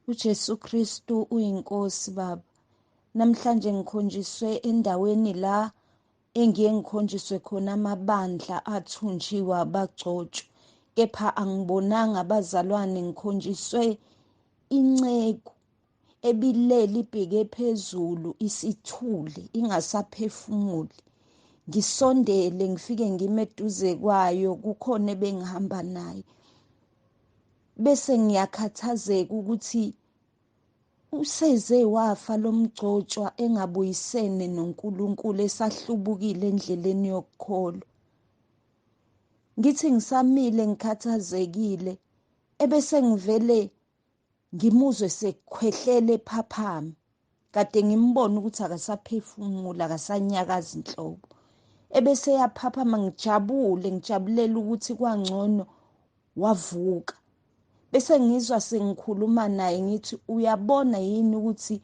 UJesu Kristu uyinkosi baba. Namhlanje ngikhonjiswe endaweni la engiye ngikhonjiswe khona amabandla athunjiwe abagcotshwa, kepha angibonanga abazalwane. Ngikhonjiswe inceku ebilele ibheke phezulu, isithule ingasaphefumuli. Ngisondele ngifike ngime eduze kwayo, kukhona ebengihamba naye, bese ngiyakhathazeka ukuthi useze wafa lomgcotshwa engabuyisene noNkulunkulu, esahlubukile endleleni yokukholwa. Ngithi ngisamile ngikhathazekile, ebese ngivele ngimuzwe sekukhwehlele ephaphama. Kade ngimbona ukuthi akasaphefumula, akasanyakazi inhlobo, ebese yaphaphama. Ngijabule, ngijabulela ukuthi kwangcono wavuka. Bese ngizwa sengikhuluma naye, ngithi uyabona yini ukuthi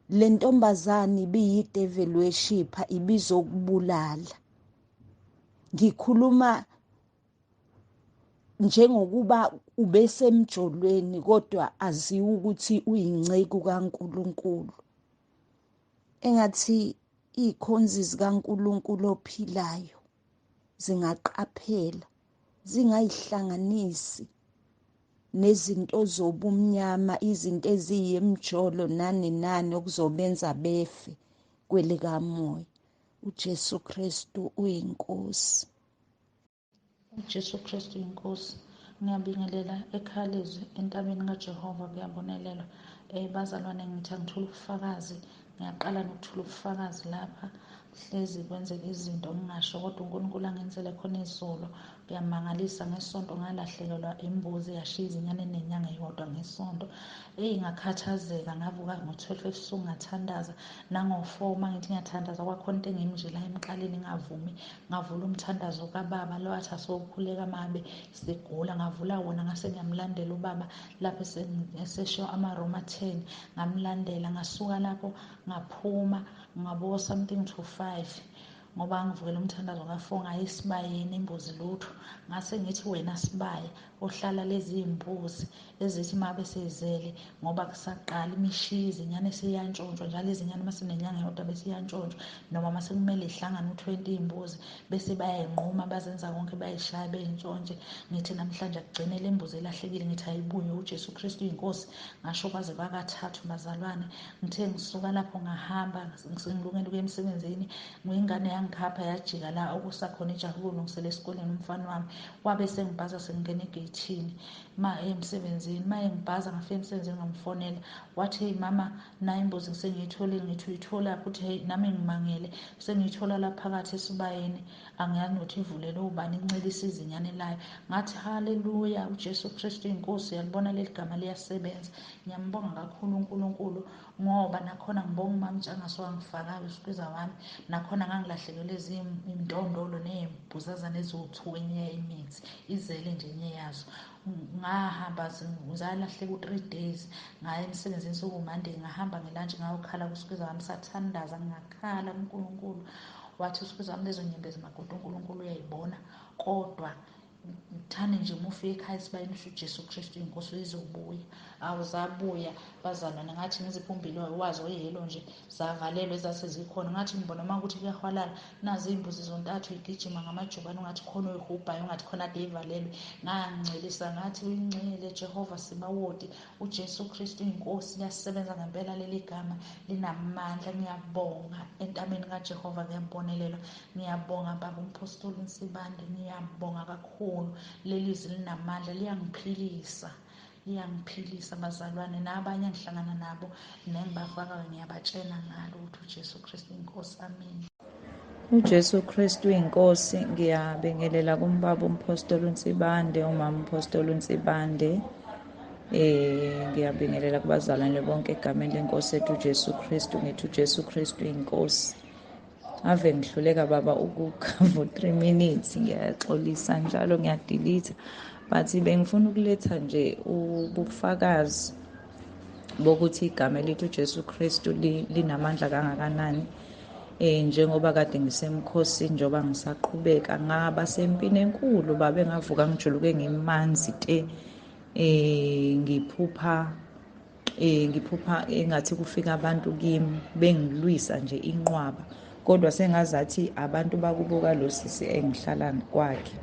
le ntombazane ibiyi-devil worshipper, ibizokubulala. Ngikhuluma njengokuba ubesemjolweni, kodwa aziwa ukuthi uyinceku kaNkulunkulu. Engathi iy'khonzi zikaNkulunkulu ophilayo zingaqaphela, zingayihlanganisi nezinto zobumnyama, izinto eziyimjolo nani nani okuzobenza befe kwelikamoya. uJesu Kristu uyinkosi. uJesu Kristu uyinkosi. Ngiyabingelela ekhaya lezwi entabeni kaJehova, kuyabonelelwa. Bazalwane, ngithi angithole ubufakazi, ngiyaqala nokuthola ubufakazi lapha. Hlezi kwenzeka izinto ngingasho, kodwa uNkulunkulu angenzele khona izolo. Kuyamangalisa, ngesonto ngalahlekelwa imbuzi yashiya izinyane nenyanga eyodwa ngesonto. Eyi, ngakhathazeka, ngavuka ngo-12 ebusuku ngathandaza, nango-4 uma ngithi ngiyathandaza kwakhona into engimnje la emqaleni ingavumi. Ngavula umthandazo kababa lo athi asowukhuleka mabe sigula, ngavula wona ngase ngiyamlandela ubaba lapho esesho amaRoma 10, ngamlandela ngasuka lapho ngaphuma ngabo something to 5, ngoba ngivukela umthandazo ka-4, ngaye esibayeni imbuzi lutho. Ngase ngithi wena sibaya ohlala lezi iy'mbuzi ezithi uma beseyizele, ngoba kusaqala imishiya izinyane seyiyantshontshwa njalo, izinyane uma senenyanga eyodwa bese iyantshontshwa, noma uma sekumele ihlangane u-20 iy'mbuzi bese bayayinquma, bazenza konke, bayayishaya beyintshontshe. Ngithi namhlanje akugcine le mbuzi elahlekile, ngithi ayibuye, uJesu Kristu uyinkosi. Ngasho kwaze kwakathathu bazalwane. Ngithe ngisuka lapho ngahamba sengilungele ukuya emsebenzini, ingane yangikhapha yajika la okusakhona ijaha ukulungisela esikoleni umfana wami, wabe sengibhaza sengingena egeyithini ma emsebenzini. Ma engibhaza ngafika emsebenzini ngamfonela, wathi hey mama, nayi imbuzi ngisengiyitholile. Ngithi uyitholaphi? Uthi hey nami ngimangele, sengiyithola la phakathi esibayeni, angiyazi nokuthi ivulelwe ubani, incelisa izinyane layo. Ngathi haleluya, uJesu Kristu inkosi, uyalibona leli gama liyasebenza. Ngiyambonga kakhulu uNkulunkulu, ngoba nakhona ngibonga umama Ntshangase wangifakayo usikwiza wami, nakhona ngangilahlekelwe izintondolo ney'mbuzazane eziwu-2 enye imithi izele nje enye yazo. Ngahamba zalahleka u-3 days, ngaya emsebenzini sokuMonday, ngahamba ngelantshi ngayokhala kusikwiza wami, sathandaza ngakhala kuNkulunkulu. Wathi usikwiza wami lezo nyembezi makoti uNkulunkulu uyayibona, kodwa thane nje uma ufika ekhaya esibayeni usho uJesu Kristu inkosi izobuya. Awuzabuya bazalwane, ngathi ngiziphumbile wazo oyelo nje zavalelwa ezase zikhona. Ngathi ngibona uma ukuthi kuyahwalala, nazi iy'mbuzi zontathu igijima ngamajubane, ungathi khona oyihubhayo, ungathi khona ade ivalelwe. Ngangcelisa ngathi uyingcele Jehova Sibawoti, uJesu Kristu inkosi, liyasebenza ngempela leli gama, linamandla. Ngiyabonga entabeni kaJehova kuyabonelelwa. Ngiyabonga baba uMphostoli Nsibande, ngiyabonga kakhulu, leli zwi linamandla, liyangiphilisa, liyangiphilisa bazalwane. Nabanye engihlangana nabo nengibafakayo ngiyabatshela ngalo ukuthi uJesu Kristu inkosi. Amen. uJesu Kristu inkosi. Ngiyabingelela kumbaba uMphostoli uNsibande, umama uMphostoli uNsibande. Ngiyabingelela kubazalwane bonke egameni lenkosi ethu uJesu Kristu. Ngithi uJesu Kristu inkosi. Ave ngihluleka baba ukukhava 3 minutes, ngiyaxolisa njalo ngiyadelete, but bengifuna ukuletha nje ubufakazi bokuthi igama elithi uJesu Kristu linamandla kangakanani. Njengoba kade ngisemkhosini, njengoba ngisaqhubeka ngaba sempini enkulu baba, engavuka ngijuluke ngimanzi te, ngiphupha Ngiphupha engathi kufika abantu kimi bengilwisa nje inqwaba, kodwa sengazathi abantu bakubuka lo sisi engihlala kwakhe,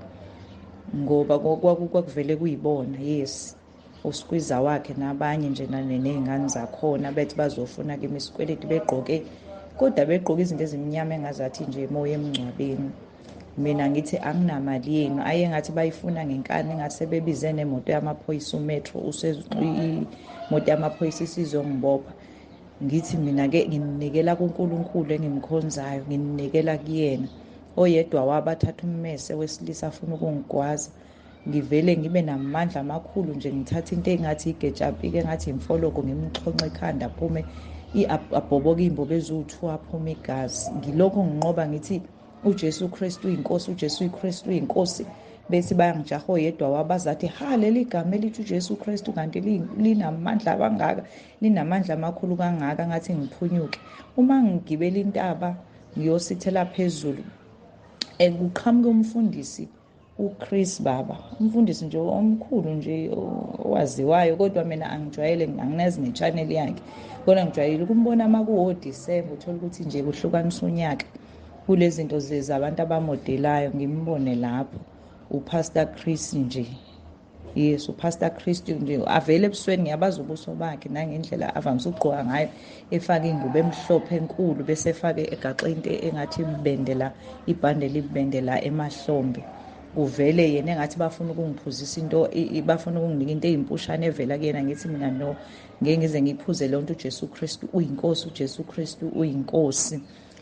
ngoba kwakuvele kuyibona, yes, uskwiza wakhe nabanye nje ney'ngane zakhona, bethi bazofuna kimi isikweletu, begqoke kodwa begqoke izinto ezimnyama engazathi nje moya emngcwabeni. Mina ngithi anginamali yenu, aye ngathi bayifuna ngenkani, engathi sebebize nemoto yamaphoyisa, umetro imoto yamaphoyisa isizongibopha. Ngithi mina-ke ngininikela kuNkulunkulu engimkhonzayo, ngininikela kuyena. Oyedwa wabathatha ummese wesilisa afuna ukungigwaza, ngivele ngibe namandla amakhulu nje, ngithatha into engathi igejapike, engathi imfologo, ngimxhonxe ekhanda, aphume abhoboke iy'mbobo eziwu-2, aphume igazi. Ngilokho nginqoba ngithi uJesu Kristu uyinkosi, uJesu Kristu uyinkosi. Bethi bayangijaha, oyedwa wabazathi ha, leli gama elithi uJesu Kristu kanti linamandla kangaka, linamandla amakhulu kangaka, ngathi ngiphunyuke. Uma ngigibela intaba ngiyosithela phezulu, kuqhamuke umfundisi uChris baba, umfundisi nje omkhulu nje owaziwayo, kodwa mina angijwayele, anginazi ne-channel yakhe, kodwa ngijwayele ukumbona uma kuwo-December, uthola ukuthi nje kuhlukanisa unyaka kulezi zinto zabantu abamodelayo, ngimbone lapho uPastor Chris nje. Yes, uPastor Chris nje avele ebusweni, ngiyabaza ubuso bakhe nangendlela avamise ukugqoka ngayo, efake ingubo emhlophe enkulu, bese efake egaxe into engathi ibendela, ibhande libendela emahlombe. Kuvele yena engathi bafuna ukungiphuzisa into, bafuna ukunginika into eyimpushane evela kuyena. Ngithi mina no, ngeke ngize ngiphuze leyo nto, uJesu Kristu uyinkosi, uJesu Kristu uyinkosi.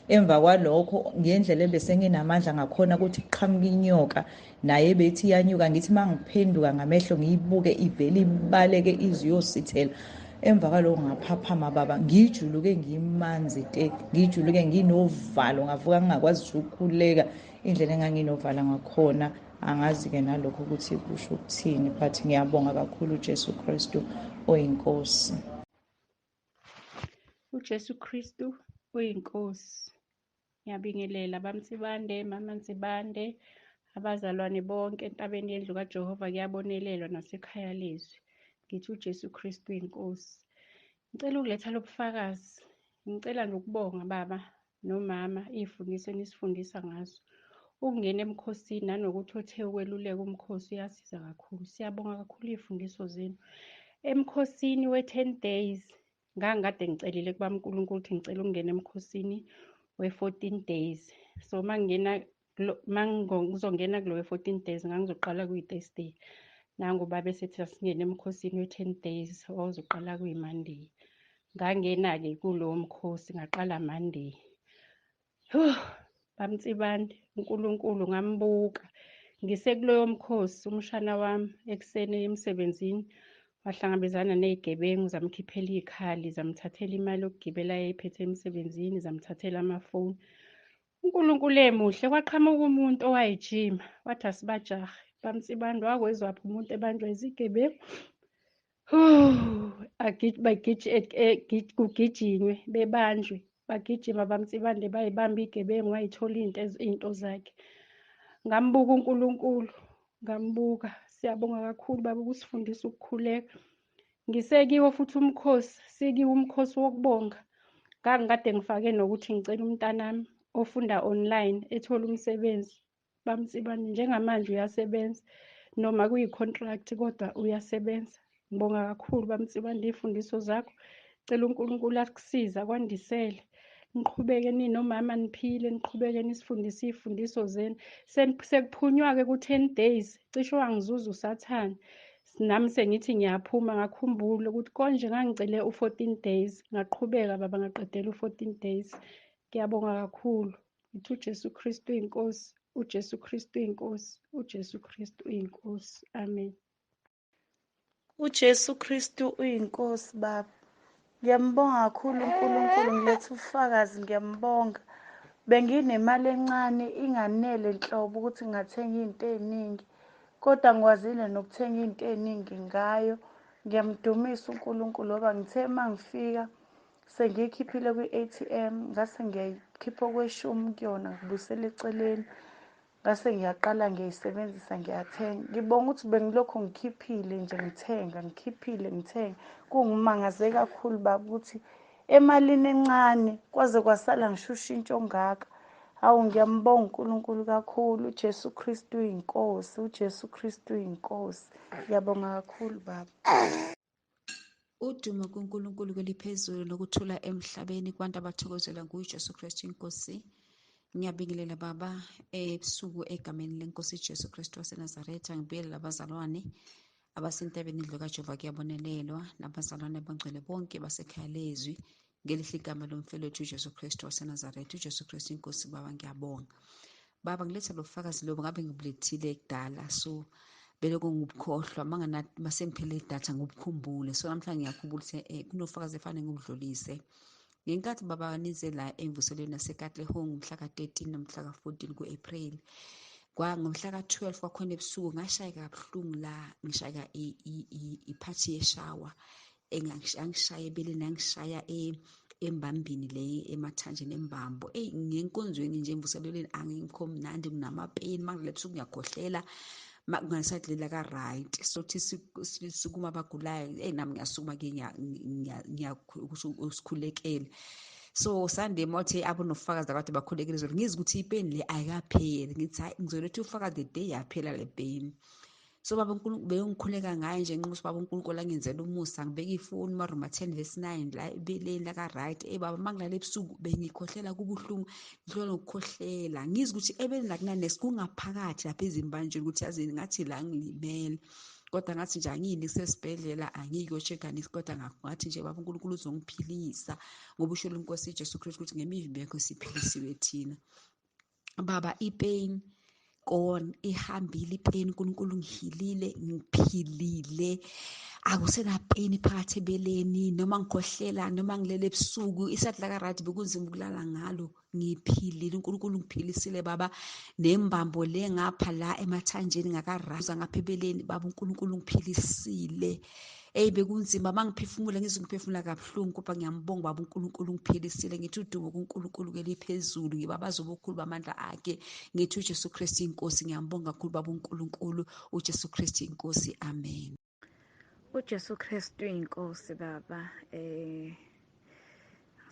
Emva kwalokho ngendlela ebese nginamandla ngakhona ukuthi kuqhamuka inyoka, naye bethi iyanyuka, ngithi mangiphenduka ngamehlo ngiyibuke ivele ibaleke iziyosithela. Emva kwalokho ngaphaphama baba, ngijuluke ngimanzi te, ngijuluke nginovalo, ngavuka ngingakwazi ukukhuleka indlela enganginovalo ngakhona. Angazi-ke nalokho ukuthi kusho ukuthini, but ngiyabonga kakhulu uJesu Kristu oyinkosi. UJesu Kristu uyinkosi. Ngiyabingelela bamSibande, mama Nsibande, abazalwane bonke entabeni yendlu kaJehova, kuyabonelelwa nasekhaya lezwi. Ngithi uJesu Kristu uyinkosi. Ngicela ukuletha lobufakazi. Ngicela nokubonga baba nomama iy'fundiso enisifundisa ngazo. Ukungena emkhosini nanokuthi othe ukweluleka umkhosi uyasiza kakhulu. Siyabonga kakhulu iy'fundiso zenu. Emkhosini we-10 days, ngangikade ngicelile kuba uNkulunkulu ukuthi ngicela ukungena emkhosini we-14 days. So mangingena mangizongena kulo we-14 days, ngangizoqala kuyi-Thursday. Nangu baba esethi asingene emkhosini we-10 days owawuzoqala kuyi-Monday. Ngangena-ke kulowo mkhosi, ngaqala Monday. BamSibande, uNkulunkulu ngambuka. Ngisekuloyo mkhosi, umshana wami ekuseni emsebenzini wahlangabezana ney'gebengu, zamkhiphela iy'khali, zamthathela imali yokugibela ayeyiphethe emsebenzini, zamthathela amafoni. uNkulunkulu emuhle, kwaqhamuka umuntu owayejima, wathi asibajahe. BamSibande, wakwezwaphi umuntu ebanjwa izigebengu? Kugijinywe, bebanjwe, bagijima bamSibande, bayibamba igebengu, wayithola into zakhe. Ngambuka uNkulunkulu, ngambuka. Siyabonga kakhulu baba ukusifundisa ukukhuleka. Ngisekiwo futhi umkhosi, sikiwo umkhosi wokubonga. Ngangikade ngifake nokuthi ngicela umntanami ofunda online ethole umsebenzi. BamSibande, njengamanje uyasebenza, noma kuyi-contract kodwa uyasebenza. Ngibonga kakhulu bamSibande iy'fundiso zakho. Cela uNkulunkulu akusize akwandisele. Niqhubeke ninomama niphile, niqhubeke nisifundise iy'fundiso zenu. Sekuphunywa-ke ku-10 days, cishe wangizuza uSathane. Nami sengithi ngiyaphuma, ngakhumbula ukuthi konje ngangicele u-14 days, ngaqhubeka baba ngaqedela u-14 days. Ngiyabonga kakhulu. Ngithi uJesu Kristu uyinkosi, uJesu Kristu uyinkosi, uJesu Kristu uyinkosi. Amen. uJesu Kristu uyinkosi baba. Ngiyambonga kakhulu uNkulunkulu, ngiletha ubufakazi, ngiyambonga. Benginemali encane inganele nhlobo ukuthi ngingathenga izinto eziningi, kodwa ngikwazile nokuthenga izinto eziningi ngayo. Ngiyamdumisa uNkulunkulu ngoba ngithe uma ngifika sengiyikhiphile kwi-ATM, ngase ngiyayikhipha okweshumi kuyona, ngibuyisela eceleni. Ngase ngiyaqala ngiyayisebenzisa ngiyathenga. Ngibonga ukuthi bengilokhu ngikhiphile nje ngithenga, ngikhiphile ngithenga. Kungimangaze kakhulu baba ukuthi emalini encane kwaze kwasala ngisho ushintsho ongaka. Hawu, ngiyambonga uNkulunkulu kakhulu. uJesu Kristu uyinkosi, uJesu Kristu uyinkosi. Ngiyabonga kakhulu baba. Udumo kuNkulunkulu kweliphezulu nokuthula emhlabeni kubantu abathokozela nguJesu Kristu inkosi. Ngiyabingelela baba ebusuku egameni lenkosi Jesu Kristu waseNazaretha. Ngibingelela abazalwane abasentabeni indlu kaJehova kuyabonelelwa, nabazalwane abangcwele bonke basekhaya lezwi ngelihle igama lomfelo wethu uJesu Kristu waseNazaretha. uJesu Kristu inkosi baba, ngiyabonga baba. Ngiletha lo bufakazi lobo ngabe ngibulethile kudala, so beloko ngibukhohlwa masengiphele idatha ngibukhumbule. So namhlanje ngiyakhumbula ukuthi kunofakazi efanele ngibudlulise. Ngenkathi baba nize la emvuselweni yaseKatlehong mhla ka-13 nomhla ka-14 ku-April, ngomhla ka-12 kwakhona ebusuku ngashayeka kabuhlungu la, ngishayeka iphathi yeshawa, angishaya ebeleni, angishaya embambini le emathanjeni embambo. Eyi, ngenkonzweni nje emvuselelweni angikho mnandi, nginamapeni, mangilala ebusuku ngiyakhohlela ngasayidi lela ka-right. So thi sukuma abagulayo, eyi nami ngiyasukuma-ke sikhulekele. So Sunday mawuthe abonofakazi akade bakhulekele izolo, ngizwe ukuthi ipeni le ayikapheli. Ngithi hayi, ngizoletha ufakazi the day yaphela le pain. So baba uNkulunkulu beyongikhuleka ngaye nje, nqosa baba uNkulunkulu angenzela umusa, ngibeka ifoni maRoma 10 verse 9 la ebeleni la ka right. Baba, mangilala ebusuku bengikhohlela kubuhlungu, ngihlola nokukhohlela, ngizwe ukuthi ebeleni akunanesi, kungaphakathi lapha ezimbanjeni, ukuthi yazini ngathi la ngilimele, kodwa ngathi nje angiyini kusesibhedlela, angiyi kuyo-check-a nix, kodwa ngathi nje baba uNkulunkulu uzongiphilisa, ngoba usho inkosi Jesu Kristu ukuthi ngemivimbo yakho siphilisiwe thina. Baba, ipain gone, ihambile ipain, uNkulunkulu ngihilile, ngiphilile, akusena pain phakathi ebeleni, noma ngikhohlela noma ngilele ebusuku. Isandla ka right bekunzima ukulala ngalo, ngiphilile, uNkulunkulu ngiphilisile baba. Nembambo le ngapha la emathanjeni ngakaraza ngapha ebeleni baba, uNkulunkulu ngiphilisile. Eyi, bekunzima mangiphefumula, ngizwe ngiphefumula kabuhlungu, kodwa ngiyambonga baba uNkulunkulu ngiphilisile. Ngithi udumo kuNkulunkulu keliphezulu, ngibabaza ubukhulu bamandla akhe. Ngithi uJesu Kristu inkosi. Ngiyambonga kakhulu baba uNkulunkulu, uJesu Kristu inkosi. Amen. uJesu Kristu inkosi baba.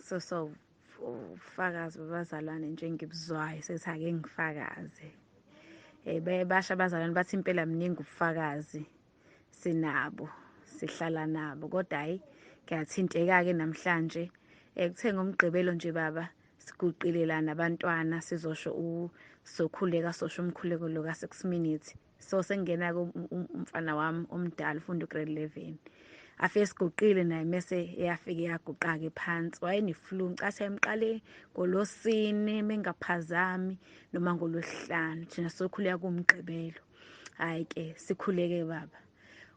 So ufakazi babazalwane nje ngibuzwayo, sethi ake ngifakaze. Basha abazalwane bathi impela mningi ubufakazi sinabo, sihlala nabo, kodwa hayi ngiyathinteka ke namhlanje. Kuthe ngomgqibelo nje baba siguqile la nabantwana, sizosho sokhuleka, sosho umkhuleko lo ka 6 minutes. So sengena ke umfana wami omdala ufunda ugrade 11, afike siguqile naye, mese eyafike yaguqa-ke phansi. Wayene-flu, ngicatha emqale ngolosine mengaphazami noma ngolwesihlanu, thina sokhuleka kumgqibelo. Hhayi-ke sikhuleke baba,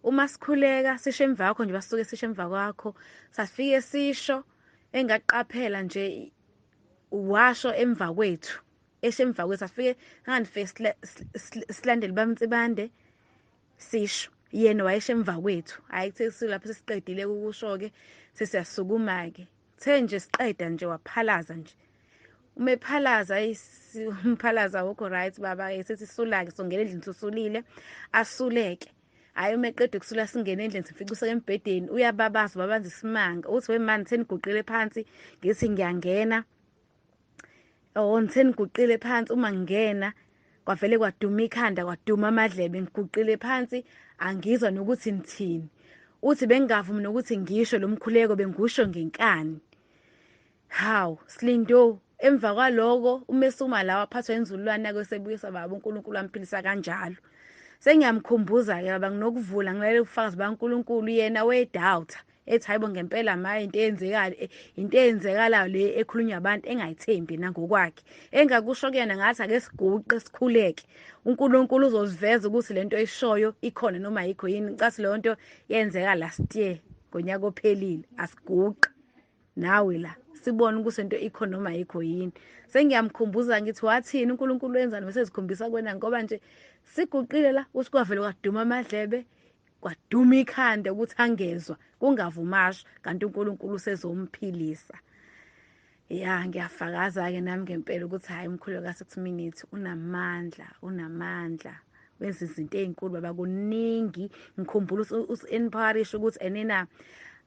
uma sikhuleka sisho emva kwakho nje, basuke sisho emva kwakho, safike sisho engaqaphela nje washo emva kwethu, esho emva kwethu, afike nganifike silandele bamtsibande sisho, yena wayesho emva kwethu. Hhayi, kuthe silapho sesiqedile ukusho-ke, sesiyasukuma-ke, kuthe nje siqeda nje waphalaza nje. Uma ephalaza umphalaza awukho right baba, sithi sula-ke, songena endlini susulile, asuleke. Hhayi, uma eqeda ukusula singene endlini, sifica useke embhedeni, uyababaza, ubabanza isimanga, uthi wemani seniguqile phansi, ngithi ngiyangena, oh ngiseniguqile phansi, uma ngingena kwavele kwaduma ikhanda, kwaduma amadlebe, ngiguqile phansi angizwa nokuthi ngithini. Uthi bengingavumi nokuthi ngisho lo mkhuleko, bengusho ngenkani. Hawu Slindo, emva kwaloko umesuma lawa aphathwa inzululwane ake sebuyisa baba, uNkulunkulu amphilisa kanjalo. Sengiyamkhumbuza-ke baba, nginokuvula ngilalele ubufakazi baNkulunkulu, yena we-doubt ethi hayibo ngempela ma into eyenzekayo, into eyenzekalayo le ekhulunywa abantu engayithembi nangokwakhe. Engakusho kuyena ngathi ake siguqe sikhuleke, uNkulunkulu uzoziveza ukuthi lento oyishoyo ikhona noma ayikho yini. Ngicathi leyo nto yenzeka last year ngonyaka ophelile, asiguqe nawe la sibone ukuthi into ikhona noma ayikho yini. Sengiyamkhumbuza ngithi wathini uNkulunkulu wenzani bese zikhombisa kwena, ngoba nje siguqile la uthi kwavele kwaduma amadlebe, kwaduma ikhanda ukuthi angezwa, kungavumasho, kanti uNkulunkulu usezomphilisa. Ya, ngiyafakaza-ke nami ngempela ukuthi hhayi, umkhuleko ka-6 minutes unamandla, unamandla, wenza izinto ey'nkulu baba. Kuningi ngikhumbula usi-encourage ukuthi enena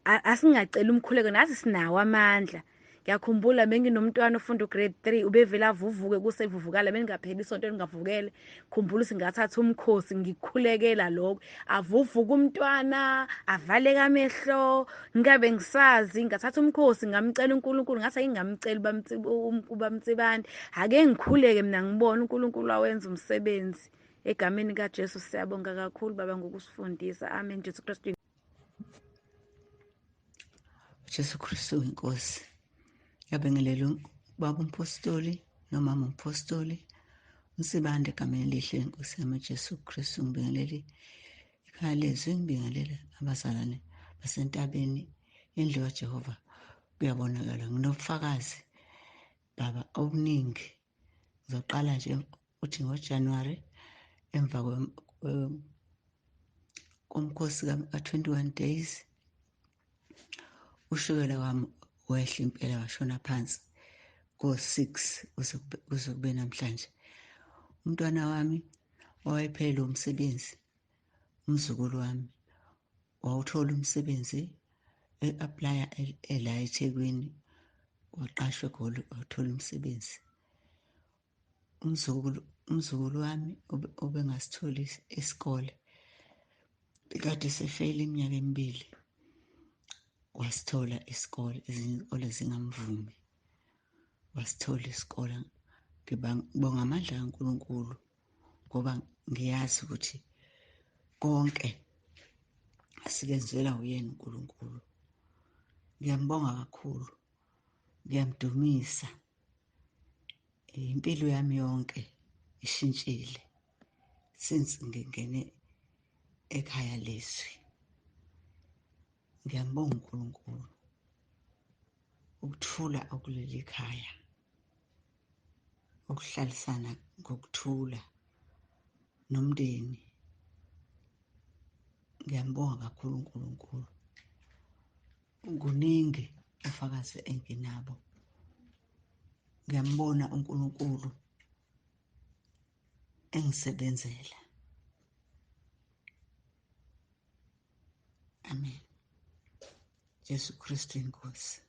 asingaceli umkhuleko, nathi sinawo amandla. Ngiyakhumbula benginomntwana ofunda ugrade 3, ubevele avuvuke kusevuvukala, bengingapheli isonto elingavukele. Khumbula ukuthi ngathatha umkhosi ngikhulekela lokho, avuvuke umntwana, avaleke amehlo, ngingabe ngisazi. Ngathatha umkhosi ngamcela uNkulunkulu, ngathi ake ngingamcela uBamtsibande, ake ngikhuleke mina ngibone uNkulunkulu awenza umsebenzi. Egameni kaJesu siyabonga kakhulu baba ngokusifundisa. Amen. Jesu Kristu. Jesu Kristu inkosi. Yabingelela ubaba umpostoli nomama umpostoli uNsibande egameni elihle lenkosi yami Jesu Kristu. Ngibingelele ikhaya lezwi, ngibingelele abazalwane basentabeni indlu kaJehova. Kuyabonakala nginobufakazi baba obuningi. Ngizoqala nje uthi ngoJanuary emva komkhosi ka-21 days ushukela wami wehla impela washona phansi ko-6 kuze kube namhlanje. Umntwana wami owayephelelwe umsebenzi, umzukulu wami wawuthola umsebenzi e-aplaya ela eThekwini, waqashwa eGoli, wathola umsebenzi. Umzukulu wami obengasitholi isikole, kade sefeyila iminyaka emibili, wasithola isikole, ezinye izikole zingamvumi, wasithola isikole. Ngibonga amandla kaNkulunkulu ngoba ngiyazi ukuthi konke asikenzela uyena uNkulunkulu. Ngiyambonga kakhulu, ngiyamdumisa. Impilo yami yonke ishintshile since ngingene ekhaya lezwi. Ngiyambonga uNkulunkulu ukuthula okuleli khaya, ukuhlalisana ngokuthula nomndeni. Ngiyambonga kakhulu uNkulunkulu. Kuningi ufakazi enginabo. Ngiyambona uNkulunkulu engisebenzela. Amen. Jesu Kristu inkosi.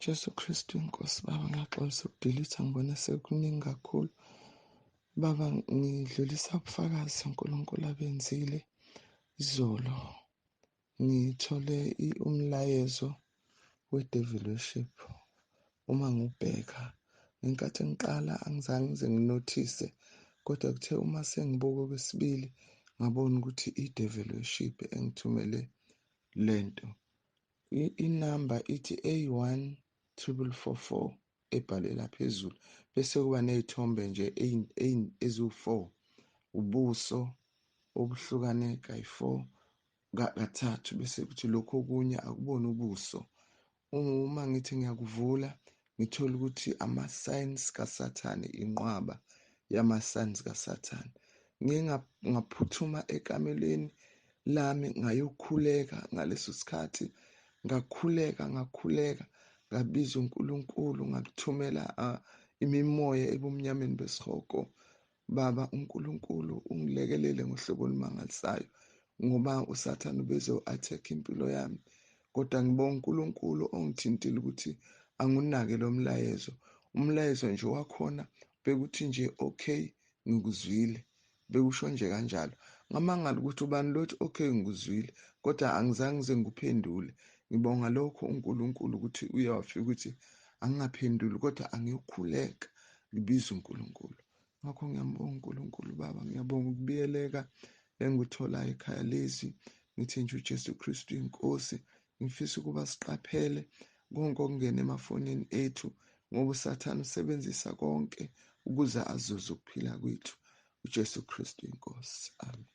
Jesu Kristu inkosi. Baba, ngiyaxolisa ukudelete, ngibona sekuningi kakhulu. Baba, ngidlulisa ubufakazi uNkulunkulu abenzile izolo. Ngithole umlayezo we-devil worship. Uma ngubheka ngenkathi ngiqala angizange ngize nginothise, kodwa kuthe uma sengibuka okwesibili ngabona ukuthi i-devil worship engithumele lento. Inamba ithi A1 444 ebhalwe la phezulu, bese kuba ney'thombe nje eziwu-4, ubuso obuhlukane kayi-4 kathathu, bese kuthi lokhu okunye akubona ubuso. Uma ngithi ngiyakuvula ngithola ukuthi ama-signs kaSathane, inqwaba yama-signs kaSathane. Ngiye ngaphuthuma ekamelweni lami ngayokhuleka ngaleso sikhathi, ngakhuleka ngabiza uNkulunkulu, ngakuthumela imimoya ebumnyameni besihogo. Baba, uNkulunkulu ungilekelele ngohlobo olumangalisayo, ngoba uSathane ubezo-attack impilo yami, kodwa ngibonga uNkulunkulu ongithintile ukuthi angunake lo mlayezo. Umlayezo nje wakhona bekuthi nje okay ngikuzwile, bekusho nje kanjalo. Ngamangala ukuthi ubani lothi okay ngikuzwile, kodwa angizange ngize ngikuphendule. Ngibonga lokho uNkulunkulu ukuthi uye wafika ukuthi angingaphenduli, kodwa angiyokhuleka ngibize uNkulunkulu. Ngakho ngiyambonga uNkulunkulu baba, ngiyabonga ukubiyeleka engikutholayo ekhaya lezwi. Ngithi nje uJesu Kristu inkosi. Ngifisa ukuba siqaphele konke okungena emafonini ethu, ngoba uSathane usebenzisa konke ukuze azuze ukuphila kwethu. uJesu Kristu inkosi. Amen.